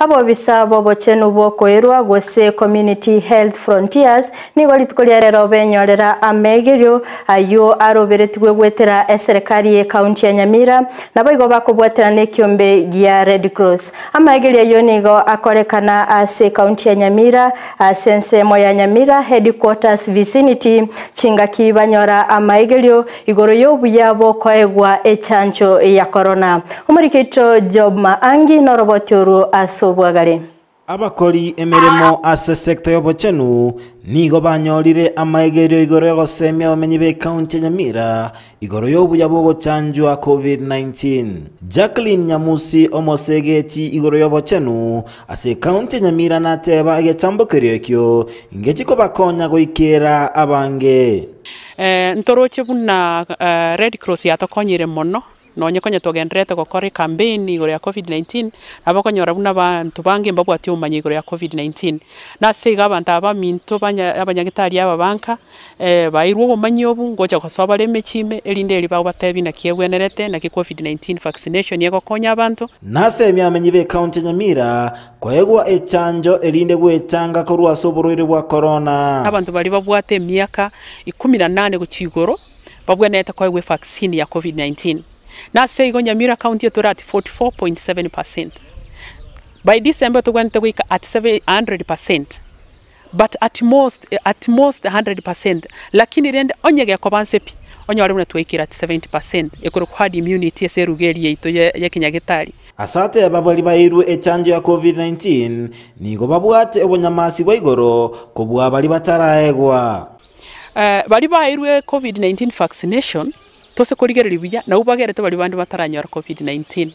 Abobisa b'obochenu bw'okoirwa gose Community Health Frontiers nigo rituko ria rero benyorera amegerio ayio aroberetigwe goetera eserekari y'ecounty ya Nyamira naboigo bakobwaterana ekiombe gia Red Cross. Amaegerio ayio nigo akorekana ase ecounty ya Nyamira ase ensemo ya Nyamira Headquarters vicinity chingaki banyora amaegerio igoro y'obuya bw'okoegwa echanjo ya korona. Omoriki oito Job Maangi noroboti orwo ase obwagare. Abakori emeremo ase sector y'obochenu nigo banyorire amaegerio igoro y'ogosemia abamenyi b'ecounty ya Nyamira igoro y'obuya bw'ogochanjwa Covid-19. Jacqueline Nyamusi omosegeti igoro y'obochenu ase ecounty ya Nyamira nateba egechambokerio ekio ngechikobakonya goikera abange. Ntoroche buna Red Cross yatokonyire mono, nonye konya togendererete gokora ecampaign igoro ya Covid-19, nabo okonyora buna abanto bange mbabwati obomanyi igoro ya Covid-19. Na ase igo abanto aba baminto banya abanyagitari aba banka, bairwe obomanyi obo, ngocha gosoa bare emechie ime, erinde erio bagobatebie naki ebwenerete, naki Covid-19 vaccination egokonya abanto. Nase emiamenyi b'ecounty ya Nyamira koegwa echanjo erinde gwechanga korwa ase oborwaire bwa korona. Abanto baria babwate emiaka ikomi na nane gochia igoro babwenerete koegwa evaccine ya Covid-19. Na ase igo Nyamira County etore at 44.7 percent. By December tobwenerete goika at 100 percent but at most 100%, lakini rende onye gekoba nse pi onyore buna twaikire at 70% ekorokwa herd immunity ase eruga eri yaito ya ekenyagitari. Ase babari bairwe echanjo ya Covid-19 nigo babwate obonyamasi bwa igoro kobua bari bataraegwa. Bari bairwe Covid-19 vaccination tose korigereria buya nabo bagerete bari bande bataranyora Covid-19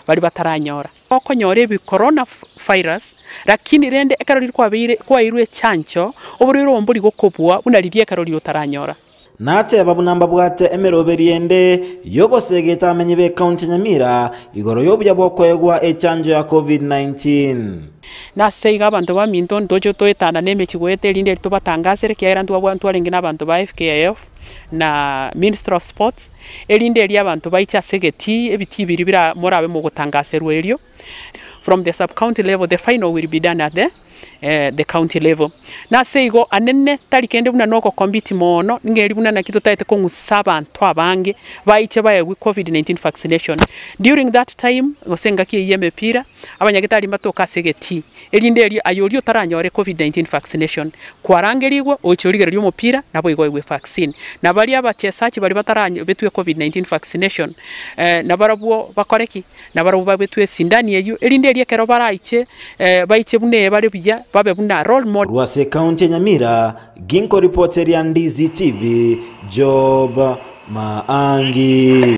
bari bataranyora okonyora ebi corona virus, lakini rende ekero riri kwabeire kwairwe echanjo oborwaire obo mbori gokobua buna riria ekero riria otaranyora. Nateba buna mbabwate emeroberi ende yogosegeta amenyi b'ekaunti ya Nyamira igoro y'obuya bw'okoegwa echanjo ya Covid-19. Nase iga abanto baminto ntoche toetana na emechi goeta erinde eri tobatangasere ekiagera ntwabwa ntwarenge na abanto ba FKF na Ministry of Sports erinde eri abanto baiche ase egetii ebitii biria bira morabe mogotangaserwa erio from the sub county level. The final will be done at the county level. Nase igo anene tari kende buna nogokompete mono ng'eri buna naki totaete kong'usa abanto abange baiche baegwe Covid-19 vaccination during that time gose engaki eywo ya emepira abanyagitari mbatoke ase egetii erinde eri aye oria otaranyore Covid-19 vaccination kwarangerigwe oche origereria omopira nabo igo oegwe vaccine na baria abachesaji baria bataranye betwe Covid-19 vaccination nabarabwo bakore ki nabarabwo babetwe esindani eywo erinde eri ekero baraiche baiche buna eye bare buya babe buna role model. Korwa ase ekaunti ya Nyamira, ginko ripoti ya Ndizi TV, Job Maangi.